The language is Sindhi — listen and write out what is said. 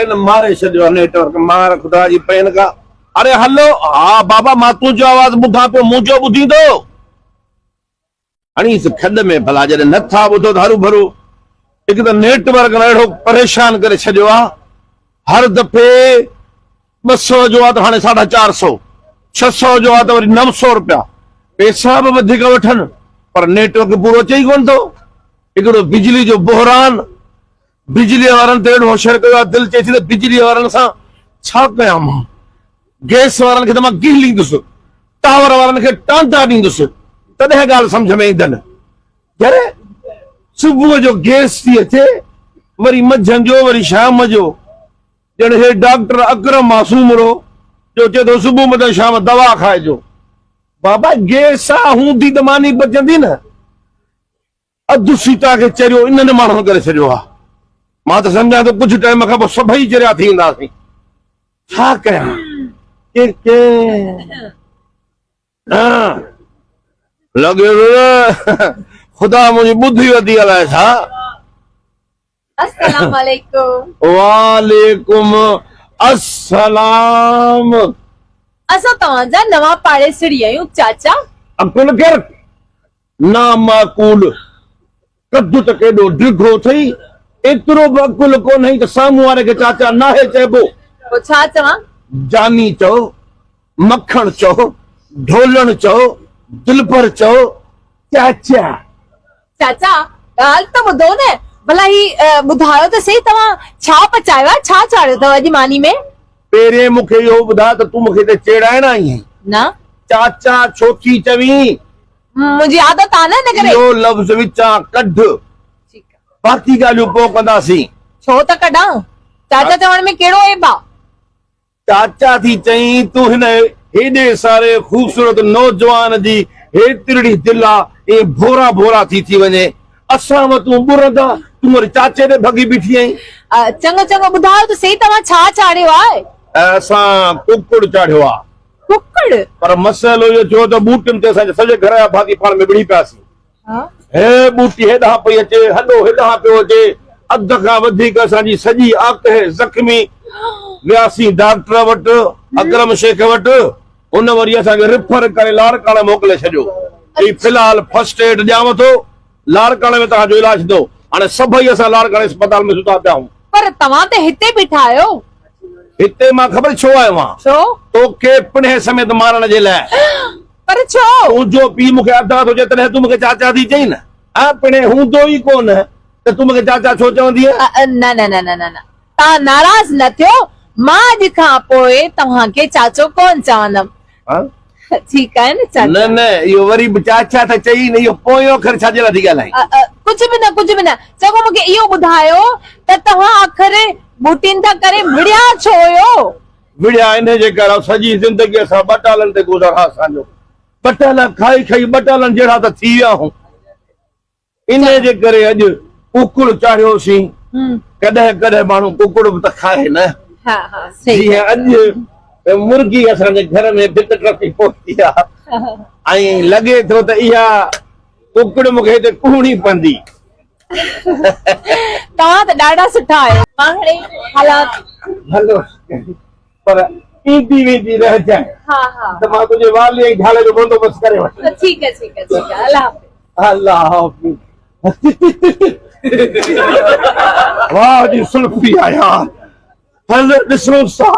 هن ماري ڇڏيو آ نيٽ ورڪ مار خدا جي پين کا. اري هلو ها بابا مان تنهنجو آواز ٻڌان پيو منهنجو ٻڌين ٿو؟ هڻيس کڏ ۾ ڀلا جڏهن نه ٿا ٻڌو ته هروڀرو هڪ ته نيٽ ورڪ اهڙو پريشان ڪري ڇڏيو آ هر دفعي 200 جو آ ته هاڻي ساڍا چار سو 600 جو آ ته وري 900 روپيا پيسا به وڌيڪ وٺن پر نيٽ ورڪ پورو اچي ئي ڪونه ٿو هڪڙو بجلي جو بحران بجليء وارن ته اهڙو حشر ڪيو آهي، دل چئي ٿي ته بجليء وارن سان ڇا ڪيان مان؟ گئس وارن کي ته مان گهليندس، ٽاور وارن کي ٽانڊا ڏيندس، تڏهن ڳالهه سمجهه ۾ ايندن. يار صبح جو گئس ٿي اچي، وري منجهند جو، وري شام جو. ڄڻ هي ڊاڪٽر اڪرم آ سومرو، جو چئي ٿو صبح متان شام دوا کائجو. بابا گئس آ هوندي ته ماني پچندي نه. اڌ سيتا کي چريو انهن ماڻهن ڪري ڇڏيو آهي. مان ته سمجهان ٿو ڪجهه ٽائيم کان پوء سڀئي چريا ٿي وينداسين. ڇا ڪيان؟ ڪي ڪي لڳي ٿو ته خدا منهنجي ٻڌي وڌي الائي ڇا. السلام عليڪم. وعليڪم السلام. اسان توهان جا نوان پاڙيسري آهيون چاچا. عقل ڪر نامعقول قد ته ڪيڏو ڊگهو اٿئي، ايترو به عقل ڪونهئي ته سامهون واري کي چاچا ناهي چئبو. پوء ڇا چوان؟ جاني چئو، مکڻ چئو، ڍولڻ چئو، دلبر چئو، چاچا. چاچا، ڳالهه ته ٻڌو نه، ڀلا هي ٻڌايو ته سهي توهان ڇا پچايو آهي، ڇا چاڙهيو اٿو اڄ ماني ۾؟ پهرين مون کي اهو ٻڌاء ته تون مون کي هتي چيڙائڻ آئي آهين؟ نه. چاچا ڇو ٿي چوين؟ منهنجي عادت آ نه ان ڪري. اهو لفظ وچان ڪڍ. ٺيڪ آ. باقي ڳالهيون پوء ڪنداسين. ڇو ته ڪڍان؟ چاچا چوڻ ۾ ڪهڙو عيب آ؟ چاچا ٿي چئين تون هن هيڏي ساري خوبصورت نوجوان جي هيترڙي دل آ ائين ڀورا ڀورا ٿي ٿي وڃي. اسان وتون ٻرندا تون وري چاچي ڏي ڀڳي بيٺي آهين. چڱو چڱو ٻڌايو ته سهي توهان ڇا چاڙهيو آهي؟ اسان ڪڪڙ چاڙهيو آ. ڪڪڙ؟ پر مسئلو اهو ٿيو ته ٻوٽين تي اسان جا سڄي گهر جا ڀاتي پاڻ ۾ وڙهي پياسين. هيء ٻوٽي هيڏانهن پئي اچي، هڏو هيڏانهن پيو اچي. اڌ کان وڌيڪ اسان جي سڄي آڪهه زخمي. وياسين ڊاڪٽر وٽ، اڪرم شيخ وٽ. هن وري اسان کي ريفر ڪري لاڙڪاڻي موڪلي ڇڏيو. چئي في الحال فرسٽ ايڊ ڏيانو ٿو، لاڙڪاڻي ۾ توهان جو علاج ٿيندو. هاڻي سڀئي اسان لاڙڪاڻي اسپتال ۾ ستا پيا آهيون. پر توهان ته هتي بيٺا آهيو. هتي مان خبر ڇو آيو آهيان؟ ڇو؟ توکي پڻهين سميت مارڻ جي لاء. پر ڇو؟ تنهنجو پيء مون کي ادا ٿو چئي تڏهن تون مون کي چاچا ٿي چئين نه؟ ها پڻهين هوندو ئي ڪونه ته تون مون کي چاچا ڇو چوندينء؟ نه نه نه نه نه توهان ناراض نه ٿيو مان اڄ کان پوء توهان کي چاچو ڪونه چوندم. ها؟ ٺيڪ آهي نه چاچا؟ نه نه اهو وري به چاچا ته چئي نه اهو پويون اکر ڇا جي لاء ٿي ڳالهائين؟ ڪجهه به نه ڪجهه به نه چڱو مون کي اهو ٻڌايو ته توهان آخر ٻوٽين تان ڪري وڙهيا ڇو هيو؟ وڙهيا انهي جي ڪري سڄي زندگي اسان ٻٽالن تي گذر ها اسان جو ٻٽالا کائي کائي ٻٽالن جهڙا ته ٿي ويا آهون انهي جي ڪري اڄ ڪڪڙ چاڙهيوسين ڪڏهن ڪڏهن ماڻهو ڪڪڙ به ته کائي نه جيئن اڄ مرغي اسان جي گهر ۾ ڀت ٽپي پهتي آ ۽ لڳي ٿو ته اها ڪڪڙ مون کي هتي ڪهڻي پوندي. توهان ته ڏاڍا سٺا آهيو. مان هاڻي هلان ٿي. هلو پر ايندي ويندي رهجانء. ها ها. ته مان تنهنجي والي ۽ ڍالي جو بندوبست ڪري وٺان. ٺيڪ آهي ٺيڪ آهي ٺيڪ آهي الله حافظ. الله حافظ. واهه جي سلفي آ يار. هل ڏسون سا.